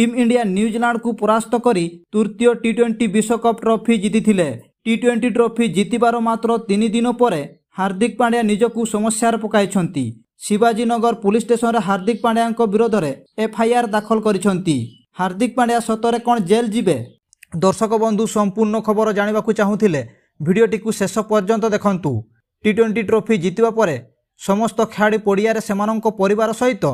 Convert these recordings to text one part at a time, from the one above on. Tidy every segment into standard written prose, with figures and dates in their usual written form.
Team India ନ୍ୟୁଜିଲାଣ୍ଡକୁ ପରାସ୍ତ କରି ତୃତୀୟ ଟି-20 ବିଶ୍ୱକପ୍ ଟ୍ରଫି ଜିତିଥିଲେ। ଟି-20 ଟ୍ରଫି ଜିତିବାର ମାତ୍ର 3 ଦିନ ପରେ ହାର୍ଦ୍ଦିକ ପାଣ୍ଡ୍ୟା ନିଜକୁ ସମସ୍ୟାରେ ପକାଇଛନ୍ତି। ଶିବାଜୀ ନଗର ପୋଲିସ ଷ୍ଟେସନରେ ହାର୍ଦ୍ଦିକ ପାଣ୍ଡ୍ୟାଙ୍କ ବିରୋଧରେ ଏଫଆଇଆର ଦାଖଲ କରିଛନ୍ତି। ହାର୍ଦ୍ଦିକ ପାଣ୍ଡ୍ୟା ସତରେ କ'ଣ ଜେଲ୍ ଯିବେ? ଦର୍ଶକ ବନ୍ଧୁ, ସମ୍ପୂର୍ଣ୍ଣ ଖବର ଜାଣିବାକୁ ଚାହୁଁଥିଲେ ଭିଡ଼ିଓଟିକୁ ଶେଷ ପର୍ଯ୍ୟନ୍ତ ଦେଖନ୍ତୁ। ଟି-20 ଟ୍ରଫି ଜିତିବା ପରେ ସମସ୍ତ ଖେଳାଳି ପଡ଼ିଆରେ ସେମାନଙ୍କ ପରିବାର ସହିତ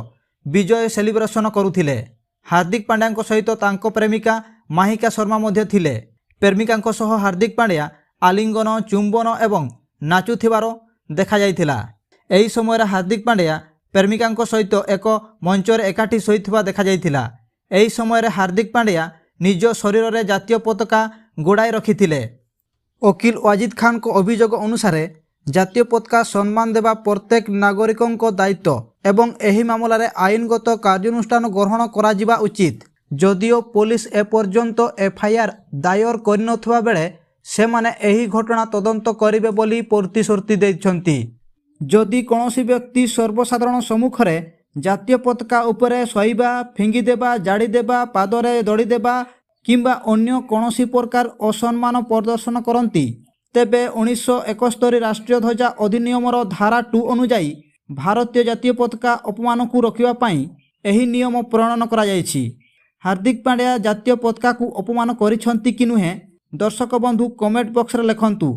ବିଜୟ ସେଲିବ୍ରେସନ କରୁଥିଲେ। ହାର୍ଦ୍ଦିକ ପାଣ୍ଡ୍ୟାଙ୍କ ସହିତ ତାଙ୍କ ପ୍ରେମିକା ମାହିକା ଶର୍ମା ମଧ୍ୟ ଥିଲେ। ପ୍ରେମିକାଙ୍କ ସହ ହାର୍ଦ୍ଦିକ ପାଣ୍ଡ୍ୟା ଆଲିଙ୍ଗନ, ଚୁମ୍ବନ ଏବଂ ନାଚୁଥିବାର ଦେଖାଯାଇଥିଲା। ଏହି ସମୟରେ ହାର୍ଦ୍ଦିକ ପାଣ୍ଡ୍ୟା ପ୍ରେମିକାଙ୍କ ସହିତ ଏକ ମଞ୍ଚରେ ଏକାଠି ଶୋଇଥିବା ଦେଖାଯାଇଥିଲା। ଏହି ସମୟରେ ହାର୍ଦ୍ଦିକ ପାଣ୍ଡ୍ୟା ନିଜ ଶରୀରରେ ଜାତୀୟ ପତାକା ଗୁଡ଼ାଇ ରଖିଥିଲେ। ଓକିଲ ୱାଜିଦ ଖାନଙ୍କ ଅଭିଯୋଗ ଅନୁସାରେ, ଜାତୀୟ ପତାକା ସମ୍ମାନ ଦେବା ପ୍ରତ୍ୟେକ ନାଗରିକଙ୍କ ଦାୟିତ୍ୱ ଏବଂ ଏହି ମାମଲାରେ ଆଇନଗତ କାର୍ଯ୍ୟାନୁଷ୍ଠାନ ଗ୍ରହଣ କରାଯିବା ଉଚିତ। ଯଦିଓ ପୋଲିସ ଏପର୍ଯ୍ୟନ୍ତ ଏଫଆଇଆର ଦାୟର କରିନଥିବା ବେଳେ ସେମାନେ ଏହି ଘଟଣା ତଦନ୍ତ କରିବେ ବୋଲି ପ୍ରତିଶ୍ରୁତି ଦେଇଛନ୍ତି। ଯଦି କୌଣସି ବ୍ୟକ୍ତି ସର୍ବସାଧାରଣ ସମ୍ମୁଖରେ ଜାତୀୟ ପତାକା ଉପରେ ଶୋଇବା, ଫିଙ୍ଗିଦେବା, ଜାଳିଦେବା, ପାଦରେ ଦଳିଦେବା କିମ୍ବା ଅନ୍ୟ କୌଣସି ପ୍ରକାର ଅସମ୍ମାନ ପ୍ରଦର୍ଶନ କରନ୍ତି, ତେବେ 1971 ରାଷ୍ଟ୍ରୀୟ ଧ୍ୱଜା ଅଧିନିୟମର ଧାରା 2 ଅନୁଯାୟୀ ଭାରତୀୟ ଜାତୀୟ ପତାକା ଅପମାନକୁ ରୋକିବା ପାଇଁ ଏହି ନିୟମ ପ୍ରଣୟନ କରାଯାଇଛି। ହାର୍ଦ୍ଦିକ ପାଣ୍ଡ୍ୟା ଜାତୀୟ ପତାକାକୁ ଅପମାନ କରିଛନ୍ତି କି ନୁହେଁ, ଦର୍ଶକ ବନ୍ଧୁ, କମେଣ୍ଟ ବକ୍ସରେ ଲେଖନ୍ତୁ।